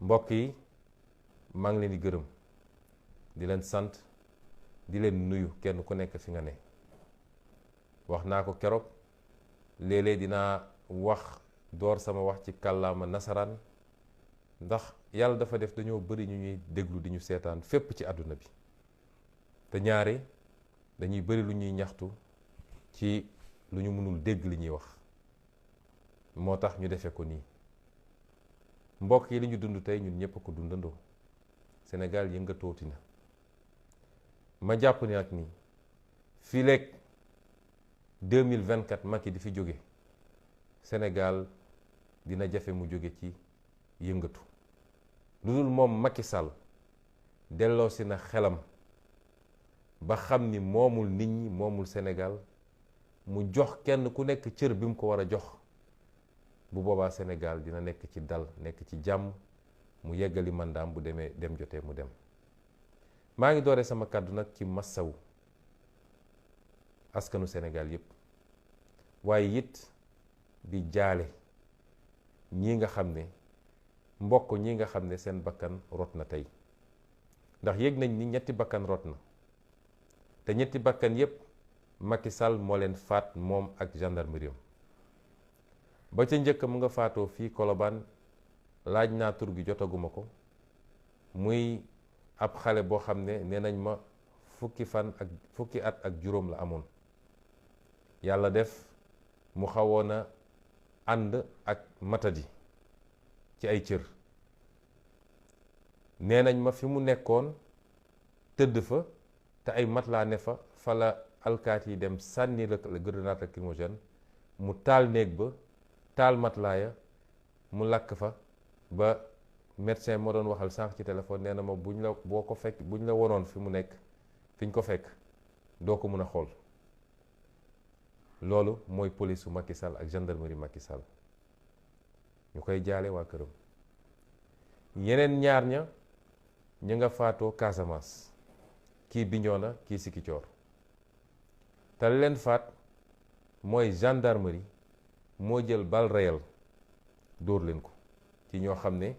mbokk yi maa ngi leen di gërëm di leen sant di leen nuyu kenn ku nekk fi nga ne wax naa ko keroog léeg-léeg dinaa wax door sama wax ci kàllaama nasaraan ndax yàlla dafa def dañoo bëri ñu ñuy déglu di ñu seetaan fépp ci àdduna bi te ñaare dañuy bëri lu ñuy ñaxtu ci lu ñu mënul dégg li ñuy wax moo tax ñu defee ko nii mbokk yi li ñu dund tey ñun ñëpp ko dundandoo Sénégal yëngatooti na ma jàpp ni nag nii fii léegi 2024 Macky di fi jóge Sénégal dina jafe mu jóge ci yëngatu lu dul moom Macky Sall delloosi na xelam ba xam ni moomul nit ñi moomul Sénégal mu jox kenn ku nekk cër bi mu ko war a jox bu boobaa Sénégal dina nekk ci dal nekk ci jàmm mu yeggali mandaam bu demee dem jotee mu dem maa ngi doore sama kàddu nag ci massawu askanu Sénégal yépp waaye it di jaale ñi nga xam ne mbokk ñi nga xam ne seen bakkan rot na tey ndax yëg nañ ni ñetti bakkan rot na te ñetti bakkan yépp Macky Sall moo leen faat moom ak gendarmerie ba ca njëkk mu nga faatoo fii Colobane laaj naa tur gi jotaguma ko muy ab xale boo xam ne nee nañ ma fukki at ak juróom la amoon yàlla def mu xawoon a ànd ak matadi ci ay cër nee nañ ma fi mu nekkoon tëdd fa te ay matelas ne fa la alkaati yi dem sànni la grenade lacrymogène mu taal néeg ba taal matelas ya mu lakk fa ba médecin moo doon waxal sànq ci téléphone nee na ma buñ la wonoon fi mu nekk fi ñu ko fekk doo ko mën a xool loolu mooy police su Macky Sall ak gendarmerie Macky Sall ñu koy jaale waa këram yeneen ñaar ña ñu nga faatoo Casamance kii Bignona kii Ziguinchor te leen faat mooy gendarmerie moo jël balle réelle dóor leen ko ci ñoo xam ne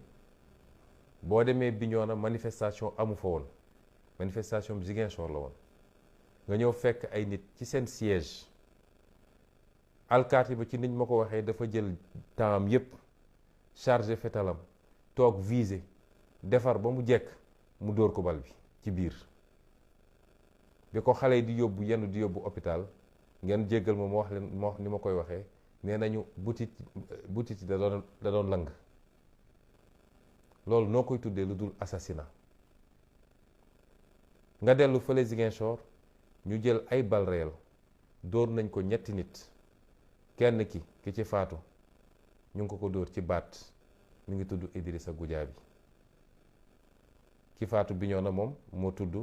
boo demee Bignona manifestation amu fa woon manifestation bi Ziguinchor la woon nga ñëw fekk ay nit ci seen siège alkaati ba ci nit ma ko waxee dafa jël temps am yépp chargé fetalam toog visé defar ba mu jekk mu dóor ko bal bi ci biir bi ko xale yi di yóbbu yenn di yóbbu hôpital ngeen jéggal ma wax leen ma wax ni ma koy waxee nee nañu butit yi da doon lang loolu noo koy tuddee lu dul assassinat nga dellu fële Ziguinchor ñu jël ay balles réelles dóor nañ ko ñetti nit kenn ki ci faatu ñu ngi ko dóor ci baat mi ngi tudd Idrissa Goudiaby ki faatu Bignona moom moo tudd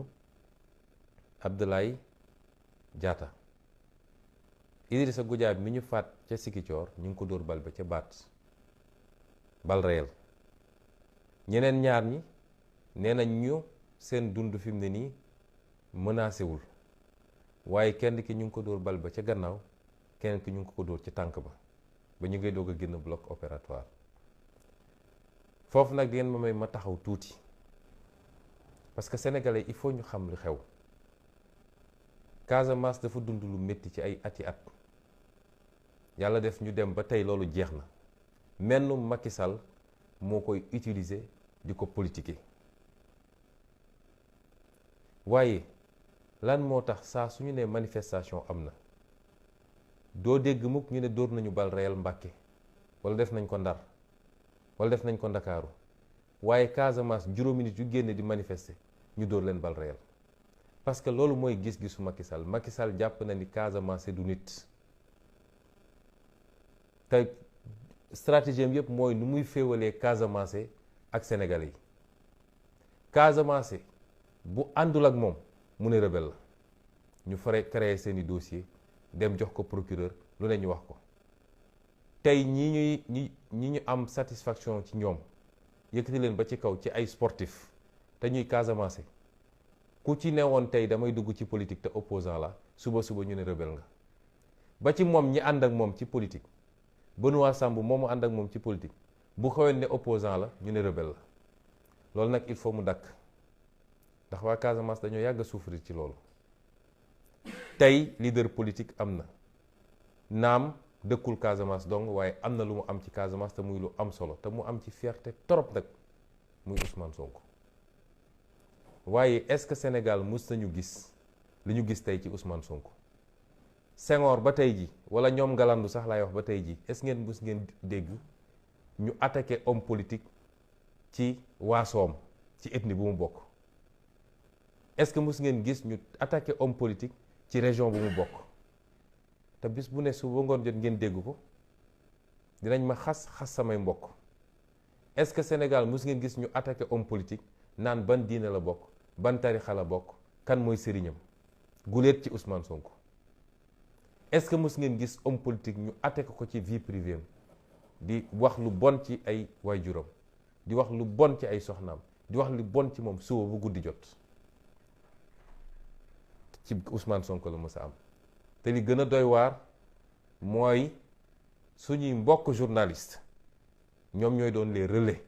Abdoulaye Diatta Idrissa Goudiaby mi ñu faat ca Ziguinchor ñu ngi ko dóor bal ba ca baat balle réelle ñeneen ñaar ñi nee nañ ñu seen dund fi mu ne nii menacé wul waaye kenn ki ñu ngi ko dóor bal ba ca gannaaw keneen ki ñu ngi ko dóor ci tànk ba ñu ngay doog a génn bloc opératoire foofu nag di ngeen ma may ma taxaw tuuti parce que sénégalais il faut ñu xam lu xew Casamance dafa dund lu métti ci ay ati at yàlla def ñu dem ba tey loolu jeex na mennum Macky Sall moo koy utiliser di ko politiquer waaye lan moo tax saa suñu ne manifestation am na doo dégg mukk ñu ne dóor nañu bal réel Mbàkke wala def nañ ko Ndar wala def nañ ko Ndakaaru waaye Casamance juróomi nit yu génne di manifester ñu dóor leen bal réel parce que loolu mooy gis-gisu Macky Sall Macky Sall jàpp na ni Casamance du nit te stratégie am yëpp mooy nu muy féewalee Casamance ak Sénégalais yi Casamance bu àndul ak moom mu ne rebelle la ñu fare créer seeni dossier dem jox ko procureur lu ne ñu wax ko tey ñi ñu am satisfaction ci ñoom yëkkati leen ba ci kaw ci ay sportif te ñuy Casamance ku ci newoon tey damay dugg ci politique te opposant la suba ñu ne rebelle nga ba ci moom ñi ànd ak moom ci politique Benoît Sambou moomu ànd ak moom ci politique bu xawoon ne opposant la ñu ne rebelle la loolu nag il faut mu dakk ndax waa Casamance dañoo yàgg a souffrir ci loolu. tey leader politique am na naam dëkkul Casamance donc waaye am na lu mu am ci Casamance te muy lu am solo te mu am ci fierté trop nag muy Ousmane Sonko. waaye est-ce que Sénégal mës nañu gis li ñu gis tey ci Ousmane Sonko Senghor ba tey ji wala ñoom Galandu sax laay wax ba tey ji est-ce ngeen mës ngeen dégg ñu attaqué homme politique ci waasoom ci ethnie bu mu bokk? est-ce que mës ngeen gis ñu attaqué homme politique ci région bu mu bokk? te bis bu ne suba ngoon jot ngeen dégg ko dinañ ma xas samay mbokk. est-ce que Sénégal mës ngeen gis ñu attaqué homme politique naan ban diine la bokk, ban tarixa la bokk, kan mooy sëriñam? guléet ci Ousmane Sonko. est-ce que mës ngeen gis homme politique ñu attaqué ko ci vie privée am di wax lu bon ci ay waajuram, di wax lu bon ci ay soxnaam, di wax lu bon ci moom suba bu guddi jot? ci Ousmane Sonko la mës a am. te li gën a doy waar mooy suñuy mbokk journaliste ñoom ñooy doon les relais.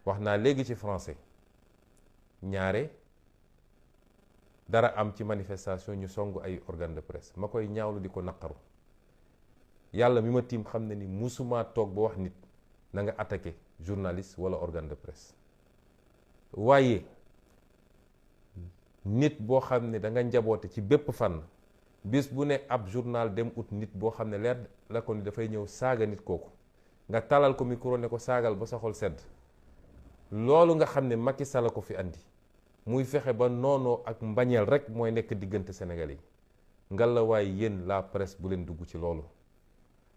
wax naa léegi ci français ñaare dara am ci manifestation ñu song ay organe de presse ma koy ñaawlu di ko naqaru. yàlla mi ma tiim xam ne ni musuma toog ba wax nit na nga attaqué journaliste wala organe de presse. waaye nit boo xam ne da nga njaboote ci bépp fànn bis bu ne ab journal dem ut nit boo xam ne leer la ko ni dafay ñëw saaga nit kooku nga talal ko micro ne ko saagal ba sa xol sedd. loolu nga xam ne Macky Sall ko fi andi muy fexe ba noonoo ak mbañeel rek mooy nekk diggante Sénégal yi. ngalla waaye yéen la presse bu leen dugg ci loolu.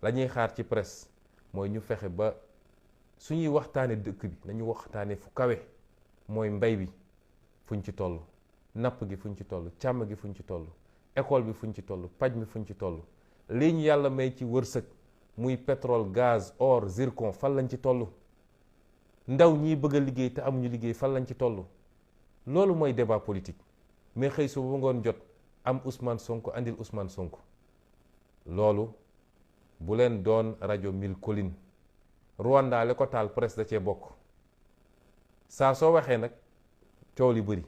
la ñuy xaar ci presse mooy ñu fexe ba suñuy waxtaane dëkk bi nañu waxtaane fu kawe, mooy mbay bi fuñ ci toll, napp gi fuñ ci toll, càmm gi fuñ ci toll, école bi fuñ ci toll, paj mi fuñ ci toll, lii ñu yàlla may ci wërsëg muy pétrole, gaz, or, zircon fan lañ ci toll, ndaw ñiy bëgg a liggéey te amuñu liggéey fan lañ ci toll. loolu mooy débat politique. mais xëy suba ba ngoon jot am Ousmane Sonko andil Ousmane Sonko. loolu bu leen doon rajo mille collines. Rwanda le ko taal presse da cee bokk. saa soo waxee nag coow li bëri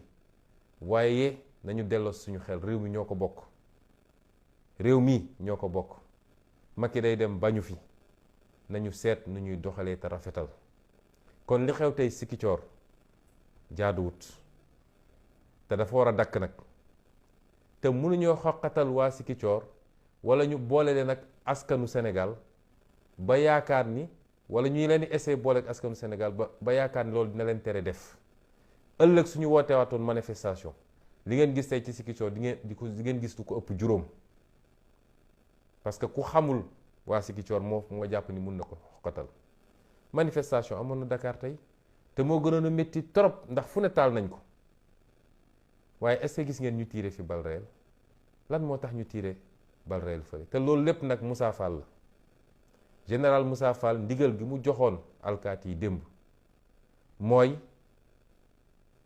waaye nañu delloo suñu xel, réew mi ñoo ko bokk. réew mi ñoo ko bokk. Macky day dem bañu fi, nañu seet nu ñuy doxalee te rafetal. kon li xew tey Sikicoor jaaduwut te dafa war a dakk nag. te mënuñoo xoqatal waa Sikicoor wala ñu boole leen ak askanu Sénégal ba yaakaar ni, wala ñuy leen di essayer boole ak askanu Sénégal ba yaakaar ni loolu dina leen tere def. ëllëg suñu wootee waatoon manifestation li ngeen gis tey ci Sikicoor di ngeen gis du ko ëpp juróom. parce que ku xamul waa Sikicoor moo jàpp ni mun na ko xoqatal. manifestation amoon na Dakar tey te moo gënoon a métti trop ndax fu ne taal nañ ko. waaye est-ce que gis ngeen ñu tiire fi bal réel? lan moo tax ñu tiire bal réel fële? te loolu lépp nag Moussa Fall la. général Moussa Fall ndigal gi mu joxoon alkaati yi démb mooy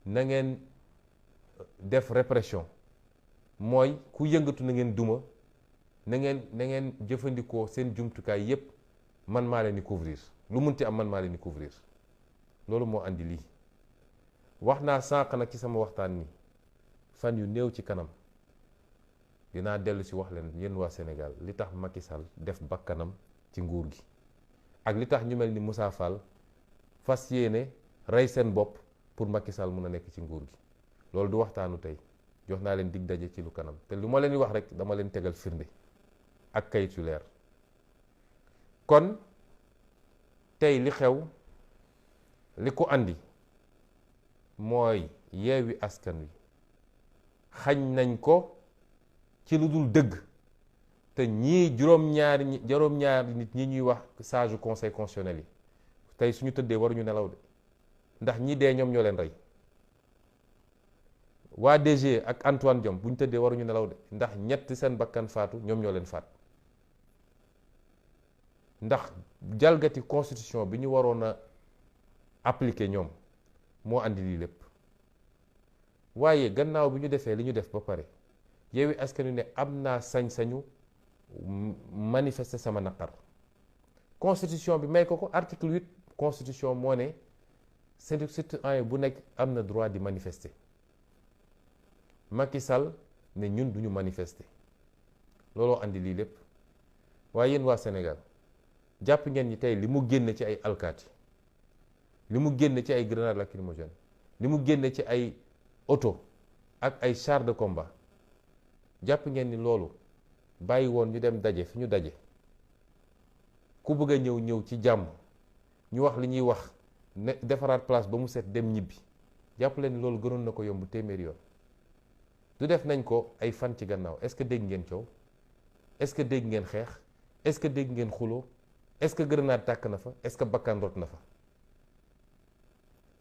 na ngeen def répression, mooy ku yëngatu na ngeen duma, na ngeen jëfandikoo seen jumtukaay yépp, man maa leen di couvrir, lu munti am man maa leen di couvrir. loolu moo andi lii. wax naa sànq nag ci sama waxtaan ni fan yu néew ci kanam dinaa dellu si wax leen yéen waa Sénégal li tax Macky Sall def bakkanam ci nguur gi ak li tax ñu mel ni Moussa Fall fas yéene rey seen bopp pour Macky Sall mun a nekk ci nguur gi. loolu du waxtaanu tey, jox naa leen dig daje ci lu kanam te lu ma leen di wax rek dama leen tegal firnde ak kayit yu leer. kon tey li xew li ko andi mooy Yewwi Askan Wi xañ nañ ko ci lu dul dëgg te ñii juróom-ñaari nit ñi ñuy wax sage conseil constitutionnel yi tey suñu tëddee waruñu nelaw de, ndax ñi dee ñoom ñoo leen rey. waa DG ak Antoine Diome bu ñu tëddee waruñu nelaw de, ndax ñetti seen bakkan faatu ñoom ñoo leen faat. ndax jalgati constitution bi ñu waroon a appliquer ñoom moo andi lii lépp. waaye gannaaw bi ñu defee li ñu def ba pare Yewwi Askan Wi ne am naa sañ-sañu manifester sama naqar. constitution bi may ko article 8 constitution moo ne citoyen bu nekk am na droit di manifester. Macky Sall ne ñun duñu manifester looloo andi lii lépp. waaye yéen waa Sénégal jàpp ngeen ñi tey li mu génne ci ay alkaati, li mu génne ci ay grenades lacrymogènes, li mu génne ci ay oto ak ay chars de combat, jàpp ngeen ni loolu bàyyi woon ñu dem daje fi ñu daje, ku bëgg a ñëw ci jàmm ñu wax li ñuy wax ne defaraat place ba mu set dem ñibbi, jàpp leen ni loolu gënoon na ko yomb téeméeri yoon. du def nañ ko ay fan ci gannaaw. Est-ce que dégg ngeen coow? Est-ce que dégg ngeen xeex? Est-ce que dégg ngeen xuloo? Est-ce que grenade tàkk na fa? Est-ce que bakkan rot na fa?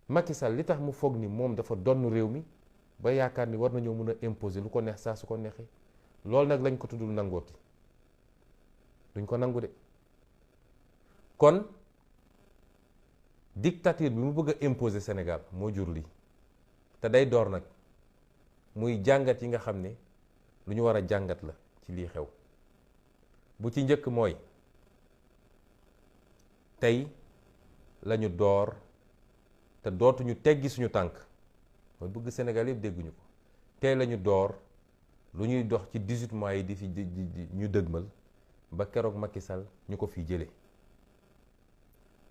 Macky Sall li tax mu foog ni moom dafa donn réew mi ba yaakaar ni war nañoo mën a imposer lu ko neex saa su ko neexee, loolu nag lañ ko tuddul nangooti. duñ ko nangu de. kon dictature bi mu bëgg a imposer Sénégal moo jur lii te day door nag muy jàngat yi nga xam ne lu ñu war a jàngat la ci lii xew. bu ci njëkk mooy tey lañu door te dootuñu teggi suñu tànk, mooy bëgg Sénégal yëpp dégguñu ko. tey lañu door lu ñuy dox ci 18 mois yi di fi ñu dëgmal ba keroog Macky Sall ñu ko fi jëlee.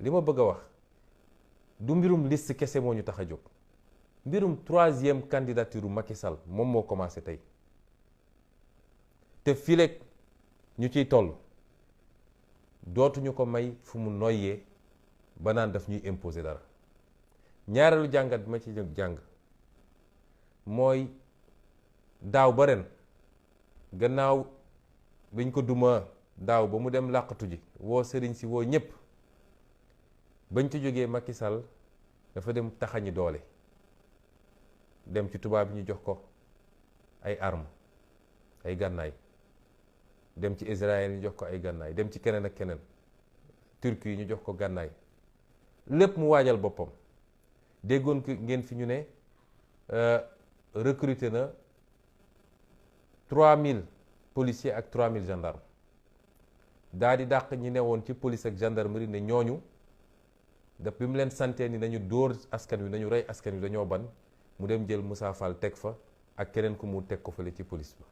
li ma bëgg a wax du mbirum liste kese moo ñu tax a jóg, mbirum 3e candidature Macky Sall moom moo commencé tey te fileeg ñu ciy toll dootuñu ko may fu mu noyyee ba naan daf ñuy imposer dara. ñaareelu jàngat bi ma ci jàng mooy daaw ba ren, gannaaw biñ ko duma daaw ba mu dem làqatu ji woo sëriñ si woo ñëpp, bañ ci jógee Macky Sall dafa dem taxañi doole, dem ci tubaab bi ñu jox ko ay armes ay gànnaay, dem ci Israël ñu jox ko ay gànnaay, dem ci keneen ak keneen, Turquie yi ñu jox ko gànnaay, lépp mu waajal boppam. déggoon ko ngeen fi ñu ne recruter na 3000 policiers ak 3000 gendarmes, daa di dàq ñi ne woon ci police ak gendarmerie ne ñooñu daf bi mu leen santee ni nañu dóor askan wi, nañu rey askan wi, dañoo ban, mu dem jël Moussa Fall teg fa ak keneen ku mu teg ko fële ci police ba.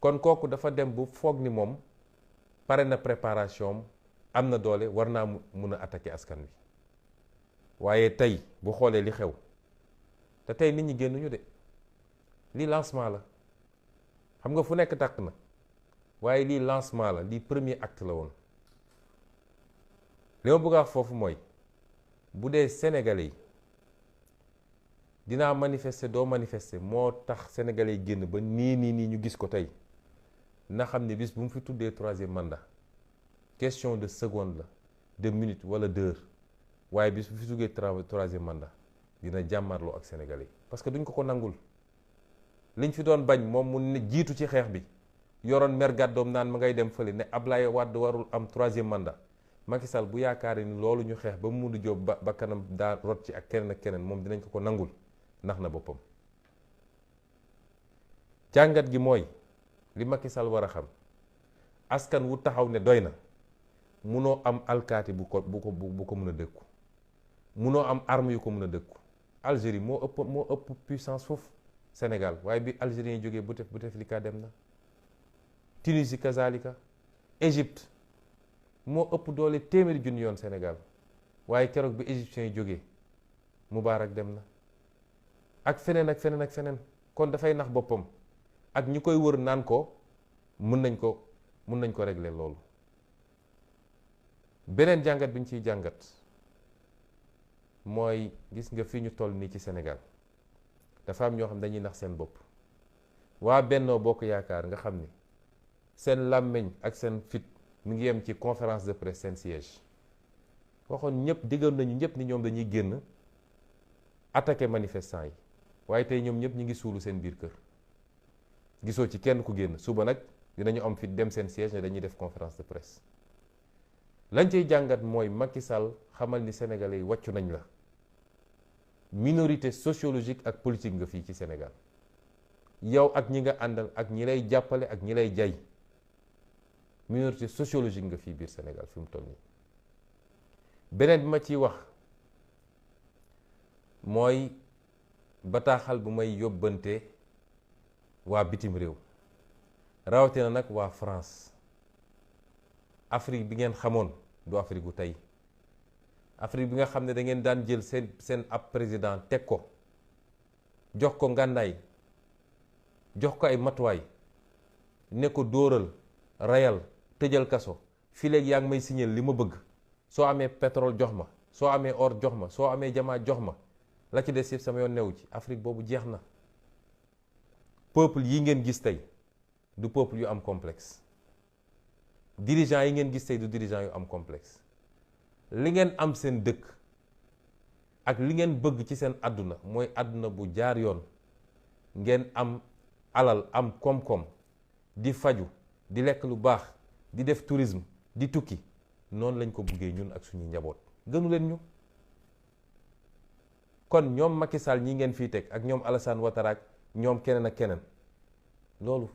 kon kooku dafa dem bu foog ni moom pare na préparation am na doole, war naa mun a attaquer askan wi. waaye tey bu xoolee li xew te tey nit ñi génnuñu de, lii lancement la. xam nga fu nekk tàkk na, waaye lii lancement la, lii premier acte la woon. li ma bëgg a wax foofu mooy bu dee sénégalais yi dinaa manifester doo manifester moo tax sénégalais yi génn ba nii ñu gis ko tey, na xam ne bis bu mu fi tuddee 3e mandat question de seconde la, de minute wala d'heure, waaye bis bu fi tuddee 3e mandat dina jàmmarloo ak sénégalais yi parce que duñ ko nangul. liñ fi doon bañ moom mu jiitu ci xeex bi, yoroon mer gàddoom naan ma ngay dem fële ne Ablaye Wade warul am 3e mandat. Macky Sall bu yaakaaree ni loolu ñu xeex ba mu mun a jóob ba kanam daa rot ci ak keneen ak keneen, moom dinañ ko nangul, ndax na boppam. jàngat gi mooy li Macky Sall war a xam, askan wu taxaw ne doy na, munoo am alkaati bu ko mën a dëkku, munoo am arme yu ko mën a dëkku. Algérie moo ëpp puissance foofu Sénégal, waaye bi Algérien yi jógee Bouteflika dem na. Tunisie kazalika, Égypte moo ëpp doole téeméeri junni yoon Sénégal, waaye keroog bi égyptiens yi jógee Moubarak dem na. ak feneen ak feneen ak feneen. kon dafay nax boppam ak ñi koy wër naan ko mën nañ ko régler loolu. beneen jàngat bi ñu ciy jàngat mooy gis nga fi ñu toll nii ci Sénégal dafa am ñoo xam dañuy nax seen bopp. waa Bennoo Bokk Yaakaar nga xam ni seen làmmiñ ak seen fit mi ngi yem ci conférence de presse seen siège, waxoon ñëpp diggoon nañu ñëpp ni ñoom dañuy génn attaquer manifestants yi, waaye tey ñoom ñëpp ñi ngi suulu seen biir kër. gisoo ci kenn ku génn. suba nag dinañu am fit dem seen siège ne dañuy def conférence de presse. lañ cay jàngat mooy Macky Sall xamal ni sénégalais yi wàccu nañ la. minorité sociologique ak politique nga fii ci Sénégal, yow ak ñi nga àndal ak ñi lay jàppale ak ñi lay jay, minorité sociologique nga fii biir Sénégal fi mu toll nii. beneen bi ma ciy wax mooy bataaxal bu may yóbbante waa bitim réew rawatina nag waa France. Afrique bi ngeen xamoon du Afrique gu tey Afrique bi nga xam ne da ngeen daan jël seen ab président teg ko jox ko ngàndaay jox ko ay matuwaay ne ko dóoral rayal tëjal kaso fii léegi yaa ngi may signé li ma bëgg soo amee pétrole jox ma soo amee or jox ma soo amee jamaa jox ma la ci des yëpp sama yoon newu ci. Afrique boobu jeex na. peuple yi ngeen gis tey du peuple yu am complexe. dirigeant yi ngeen gis tey du dirigeant yu am complexe. li ngeen am seen dëkk ak li ngeen bëgg ci seen àdduna mooy àdduna bu jaar yoon. ngeen am alal am koom-koom di faju di lekk lu baax di def tourisme di tukki noonu lañ ko bëggee ñun ak suñuy njaboot gënu leen ñu. kon ñoom Macky Sall ñi ngeen fii teg ak ñoom Alassane Ouattara ak ñoom keneen ak keneen loolu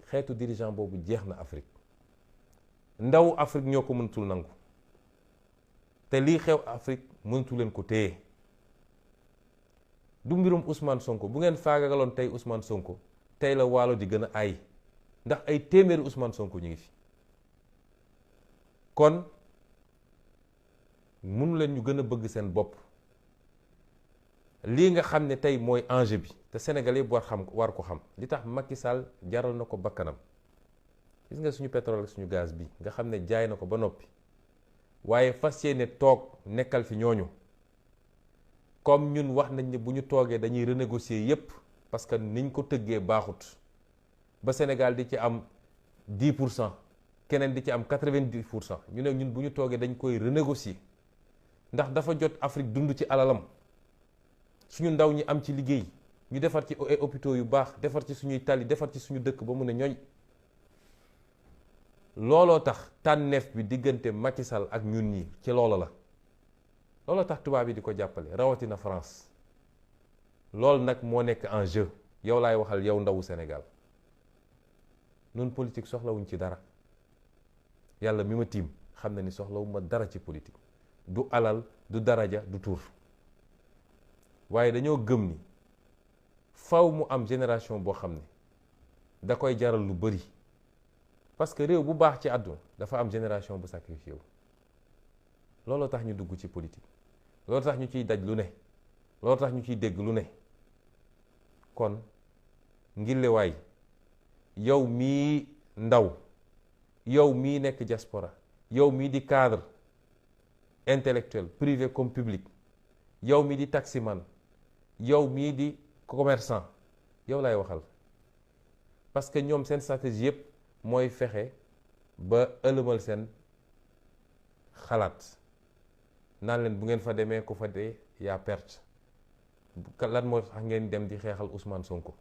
xeetu dirigeant boobu jeex na Afrique. ndaw Afrique ñoo ko mënatul nangu te lii xew Afrique mënatu leen ko téye. du mbirum Ousmane Sonko bu ngeen faagagaloon tey Ousmane Sonko tey la waalo di gën a ay ndax ay téeméeri Ousmane Sonko ñu ngi fi. kon mënu leen ñu gën a bëgg seen bopp. lii nga xam ne tey mooy enjeu bi te Sénégal yëpp war ko xam li tax Macky Sall jaral na ko bakkanam. gis nga suñu pétrole ak suñu gaz bi nga xam ne jaay na ko ba noppi waaye fas yéene toog nekkal fi ñooñu comme ñun wax nañ ne bu ñu toogee dañuy renégocier yépp parce que niñ ko tëggee baaxut ba Sénégal di ci am 10% keneen di ci am 90%. ñu ne ñun bu ñu toogee dañ koy renégocier ndax dafa jot Afrique dund ci alalam suñu ndaw ñi am ci liggéey ñu defar ci ay hôpitaux yu baax defar ci suñuy tali defar ci suñu dëkk ba mun a ñoñ. looloo tax tànneef bi diggante Macky Sall ak ñun ñi ci loolo la. looloo tax tubaab yi di ko jàppale rawatina France. loolu nag moo nekk en jeu yow laay waxal yow ndawu Sénégal. nun politique soxlawuñ ci dara yàlla mi ma tiim xam na ni soxlawuma dara ci politique. du alal du daraja du tur. waaye dañoo gëm ni faw mu am génération boo xam ne da koy jaral lu bari. parce que réew bu baax ci àdduna dafa am génération bu sacrifié wu. looloo tax ñu dugg ci politique. looloo tax ñu ciy daj lu ne. looloo tax ñu ciy dégg lu ne. kon ngillewaay yow mii ndaw yow mii nekk diaspora yow mii di cadre intellectuel privé comme public yow mii di taximan yow mii di commerçant yow laay waxal. parce que ñoom seen stratégie yépp mooy fexe ba ëlëmal seen xalaat naan leen bu ngeen fa demee ku fa dee yaa perte lan moo tax ngeen dem di xeexal Ousmane Sonko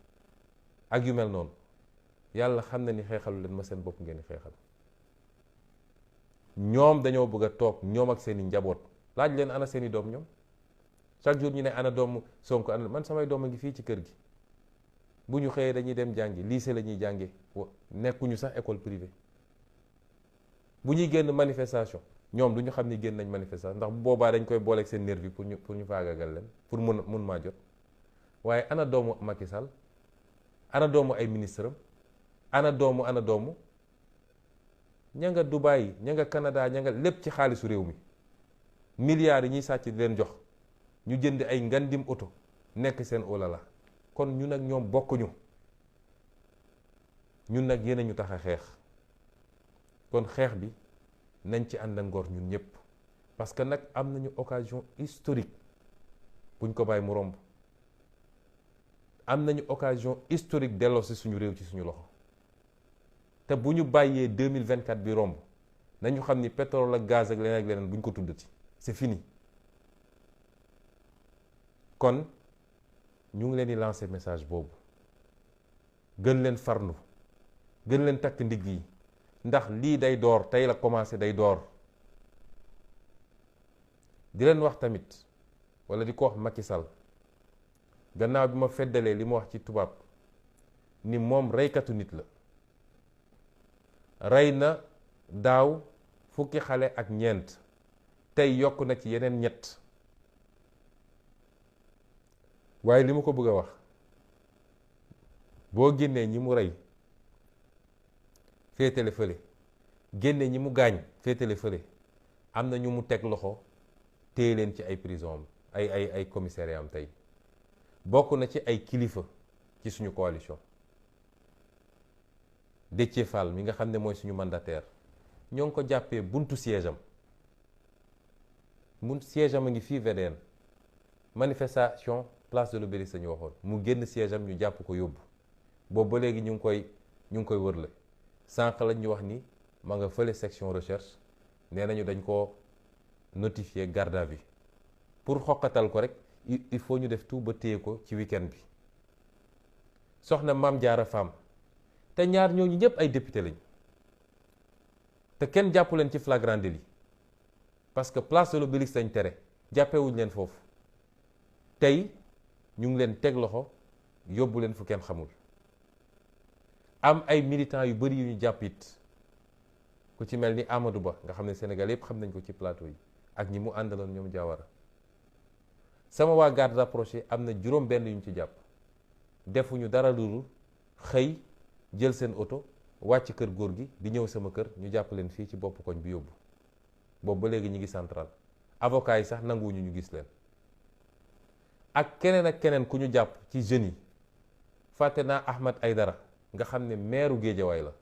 ak yu mel noonu. yàlla xam na ni xeexalu leen ma seen bopp ngeen di xeexal. ñoom dañoo bëgg a toog ñoom ak seeni njaboot laaj leen ana seeni doom ñoom chaque jour ñu ne ana doomu Sonko ana man samay doom a ngi fii ci kër gi bu ñu xëyee dañuy dem jàngi lycée la ñuy jànge nekkuñu sax école privée. bu ñuy génn manifestation ñoom du ñu xam ni génn nañ manifestation ndax bu boobaa dañ koy booleeg seen nervi pour ñu faagagal leen pour mun maa jot. waaye ana doomu Macky Sall ana doomu ay ministre am ana doomu ña nga Dubaï ña nga Canada ña nga lépp ci xaalisu réew mi milliards yi ñuy sàcc di leen jox ñu jënd ay ngandim oto nekk seen olala. kon ñun ak ñoom bokkuñu. ñun nag yéen a ñu tax a xeex. kon xeex bi nañ ci ànd ngor ñun ñëpp parce que nag am nañu occasion historique buñ ko bàyyi mu romb. am nañu occasion historique delloo si suñu réew ci suñu loxo te bu ñu bàyyee 2024 bi romb nañu xam ni pétrole ak gaz ak leneen buñ ko tuddati c'est fini. kon ñu ngi leen di lancer message boobu gën leen farlu gën leen takk ndigg yi ndax lii day door tey la commencé day door. di leen wax tamit wala di ko wax Macky Sall gannaaw bi ma feddalee li ma wax ci tubaab ni moom reykatu nit la. rey na daaw fukki xale ak ñeent tey yokk na ci yeneen ñett waaye li ma ko bëgg a wax boo génnee ñi mu rey féetale fële génne ñi mu gaañ féetale fële am na ñu mu teg loxo téye leen ci ay prison am ay commissariat am tey bokk na ci ay kilifa ci suñu coalition. Déthié Fall mi nga xam ne mooy suñu mandataire ñoo ngi ko jàppee buntu siège am a ngi fii VDN manifestation place de l'Obélisque ñu waxoon mu génn siège am ñu jàpp ko yóbbu boobu ba léegi ñu ngi koy wërle sànq lañ ñu wax ni ma nga fële section recherche nee nañu dañ ko notifier garde à vue pour xoqatal ko rek il faut ñu def tout ba téye ko ci week-end bi. soxna Mame Diarra Fam te ñaar ñooñu ñëpp ay député lañ te kenn jàppu leen ci flagrant délit parce que place de l'Obélisque lañ tere jàppewuñ leen foofu tey ñu ngi leen teg loxo yóbbu leen fu kenn xamul. am ay militants yu bëri yu ñu jàpp it ku ci mel ni Amadou Ba nga xam ne Sénégal yëpp xam nañ ko ci plateau yi ak ñi mu àndaloon ñoom Diawara sama waa garde rapproché am na juróom benn yu ñu ci jàpp defuñu dara lu xëy jël seen oto wàcc kër góor gi di ñëw sama kër ñu jàpp leen fii ci bopp koñ bi yóbbu boobu ba léegi ñu ngi central avocat yi sax nanguwuñu ñu gis leen ak keneen ku ñu jàpp ci jeunes yi fàtte naa Ahmed Aïdara nga xam ne maire Guédiawaye la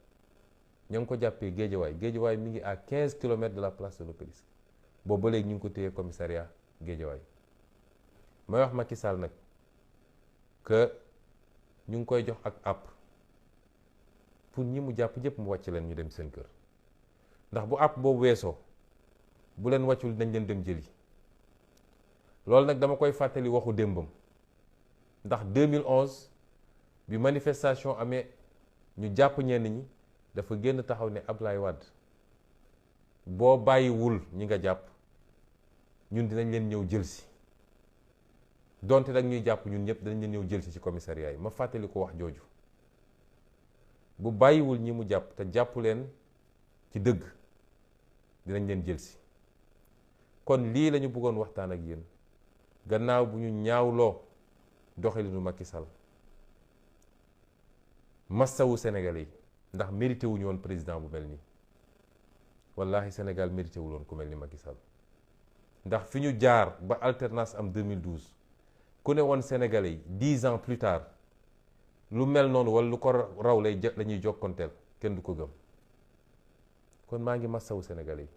ñoo ngi ko jàppee Guédiawaye mi ngi à 15 kilomètres de la place de l'Obélisque boobu ba léegi ñu ngi ko téye commissariat Guédiawaye may wax Macky Sall nag que ñu ngi koy jox ak app pour ñi mu jàpp ñëpp mu wàcc leen ñu dem seen kër ndax bu app boobu weesoo bu leen wàccul dañ leen dem jëli loolu nag dama koy fàttali waxu démbam ndax 2011 bi manifestation amee ñu jàpp ñenn ñi dafa génn taxaw ne Ablaye Wade boo bàyyiwul ñi nga jàpp ñun dinañ leen ñëw jël si donte nag ñuy jàpp ñun ñëpp dinañ leen ñëw jël si ci commissariat yi ma fàttali ko wax jooju bu bàyyiwul ñi mu jàpp te jàpp leen ci dëgg dinañ leen jël si kon lii lañu bëggoon waxtaan ak yéen gannaaw bu ñu ñaawloo doxalinu Macky Sall massawu Sénégalais yi ndax mérité wuñu woon président bu mel nii wallahi Sénégal mérité wul woon ku mel ni Macky Sall ndax fi ñu jaar ba alternance am 2012 ku ne woon Sénégalais yi 10 ans plus tard lu mel noonu wala lu ko raw la ñuy jokkonteel kenn du ko gëm kon maa ngi massawu Sénégalais yi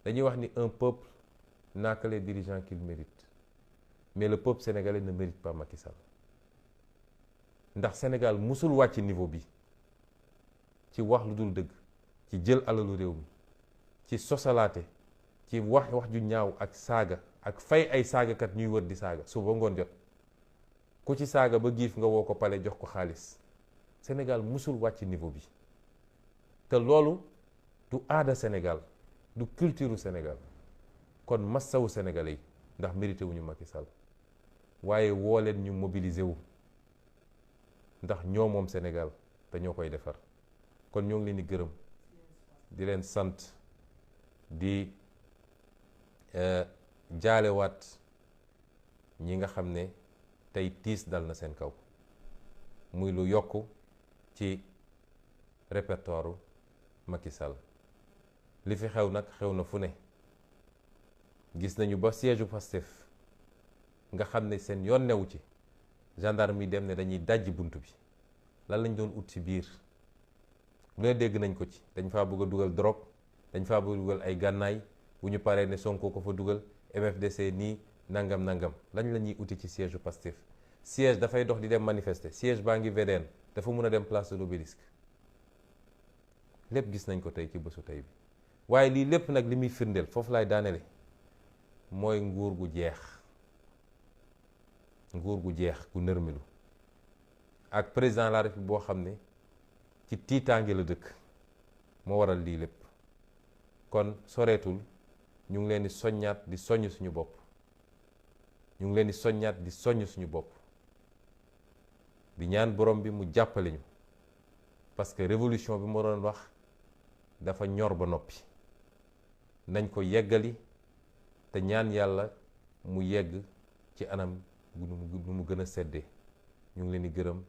dañuy wax ni un peuple n'a que les dirigeants qu'il mérite mais le peuple sénégalais ne mérite pas Macky Sall ndax Sénégal musul wàcc niveau bi ci wax lu dul dëgg ci jël alalu réew mi ci sosalaate ci wax ju ñaaw ak saaga ak fay ay saagakat ñuy wër di saaga suba ngoon jot ku ci saaga ba giif nga woo ko pale jox ko xaalis Sénégal musul wàcc niveau bi te loolu du aada Sénégal du culture Sénégal kon massawu Sénégalais yi ndax mérité wuñu Macky Sall waaye woo leen ñu mobiliser wu ndax ñoo moom Sénégal te ñoo koy defar kon ñoo ngi leen di gërëm di leen sant di jaalewaat ñi nga xam ne tey tiis dal na seen kaw muy lu yokk ci répertoire Macky Sall li fi xew nag xew na fu ne gis nañu ba siège u Pastef nga xam ne seen yoon newu ci gendarme yi dem ne dañuy dajji bunt bi lan lañ doon ut ci biir lu ne dégg nañ ko ci dañ faa bëgg a dugal drogue dañ faa bëgg a dugal ay gànnaay bu ñu paree ne Sonko ko fa dugal MFDC nii nangam lañ la ñuy uti ci siège u Pastef siège dafay dox di dem manifester siège baa ngi VDN dafa mun a dem place de l'Obélisque lépp gis nañ ko tey ci bésu tey bi waaye lii lépp nag li muy firndeel foofu laay daanele mooy nguur gu jeex gu nërmilu ak président de la République boo xam ne ci tiitaange la dëkk moo waral lii lépp kon soreetul ñu ngi leen di soññaat di soññ suñu bopp di ñaan borom bi mu jàppale ñu parce que révolution bi ma doon wax dafa ñor ba noppi nañ ko yeggali te ñaan yàlla mu yegg ci anam nu mu gën a seddee. ñu ngi leen di gërëm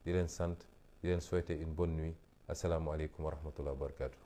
di leen sant di leen souhaiter une bonne nuit asalaamualeykum wa rahmatullah wa barakatu.